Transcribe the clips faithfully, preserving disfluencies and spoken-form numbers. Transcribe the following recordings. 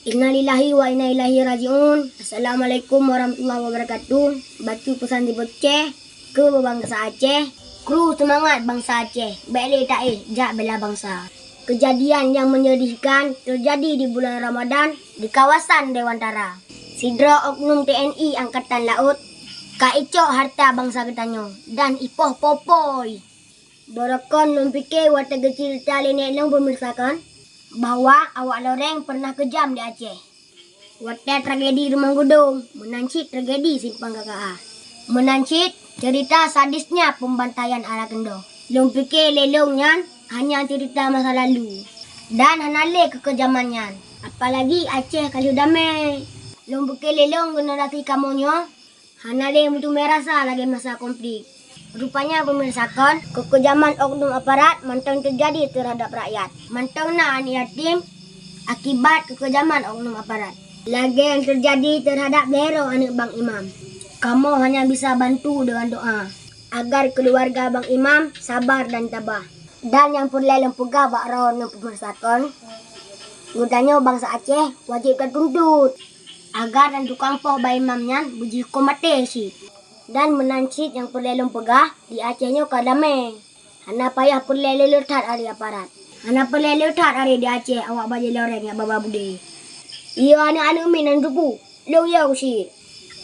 Innalillahi wa inna ilaihi raji'un. Assalamualaikum warahmatullahi wabarakatuh. Bacut peusan di Aceh keu bansa Aceh. Kru seumangat bansa Aceh, bèk lé taéh jak bela bansa. Keujadian nyang menyedihkan teujadi di bulan Ramadan di kawasan Dewantara. Sidroe oknum T N I Angkatan Laôt ka icok hareuta bansa geutanyoe dan ipoh popoi. Baroekon lôn pike watèe geuceurita lé nèk lôn peumirsa kon bahwa awak loreng peureunah keujam di Aceh. Watèe tragedi Rumoh Geudong, meunan cit tragedi Simpang K K A. Meunan cit ceurita sadisnya pembantaian Ala Keundoh. Lôn pike lé lôn nyan hanya ceurita masa lalu dan hana lé keu keujaman nyan. Apalagi Aceh ka lheueh damé. Lôn pike lé lôn generasi kamoe nyoe hana lé meuteumé rasa lagèe masa konflik. Rupanya peumirsa kon, keukeujaman oknum aparat mantong teujadi teuhadap rakyat. Mantong na aneuk yatim akibat keukeujaman oknum aparat. Lagèe nyang teujadi teuhadap lhèe droe aneuk Bang Imam. Kamoe hanya bisa bantu deungon doa agar keuluwarga Bang Imam sabar dan tabah. Dan nyang peureulèe lôn peugah bak droeneuh peumirsa kon, geutanyoe bansa Aceh wajéb tatuntut agar dan tukang poh Bang Imam nyan beujihukôm maté cit. Dan meunan cit nyang peureulèe lôn peugah, di Aceh nyoe ka damé. Hana payah peureulèe le-le that ari aparat. Hana peureulèe le that ari di Aceh awak bajèe loreng nyang ba-ba budé. Iyo aneuk-aneuk miet nyang teupeue, lôn yo cit.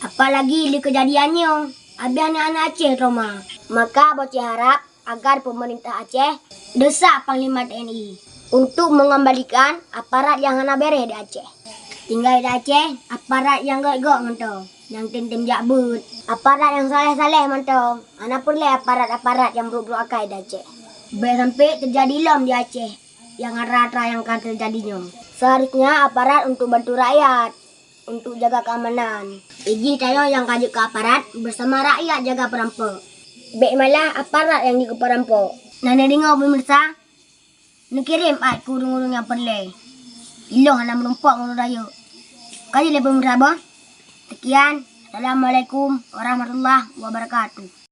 Apalagi lé keujadian nyoe, abéh aneuk-aneuk Aceh trauma. Maka Boh Cit harap agar peumeurintah Aceh desya Panglima T N I untuk mengembalikan aparat nyang hana bèrèh di Aceh. Tinggai di Aceh, aparat nyang gèt-gèt mantong, nyang tem-tem jak beuet. Aparat nyang saleh-saleh mantong, hana peureulèe aparat-aparat nyang brôk-brôk akai di Aceh. Bèk sampai teujadi lom di Aceh nyang atra-atra nyang ka teujadi nyoe. Seharusnya aparat untuk bantu rakyat, untuk jaga keamanan. Ijih tanyoe nyang ka jeuet keu aparat bersama rakyat jaga peurampok. Bèk malah aparat nyang jeuet keu peurampok. Na neudeungoe peumirsa, neukirém ait keu ureueng-ureueng nyang peureulèe. Ilôn hana meurumpok ngon ureueng rayeuk. Ka jeuet lé peumirsa boh. Sekian. Assalamualaikum warahmatullahi wabarakatuh.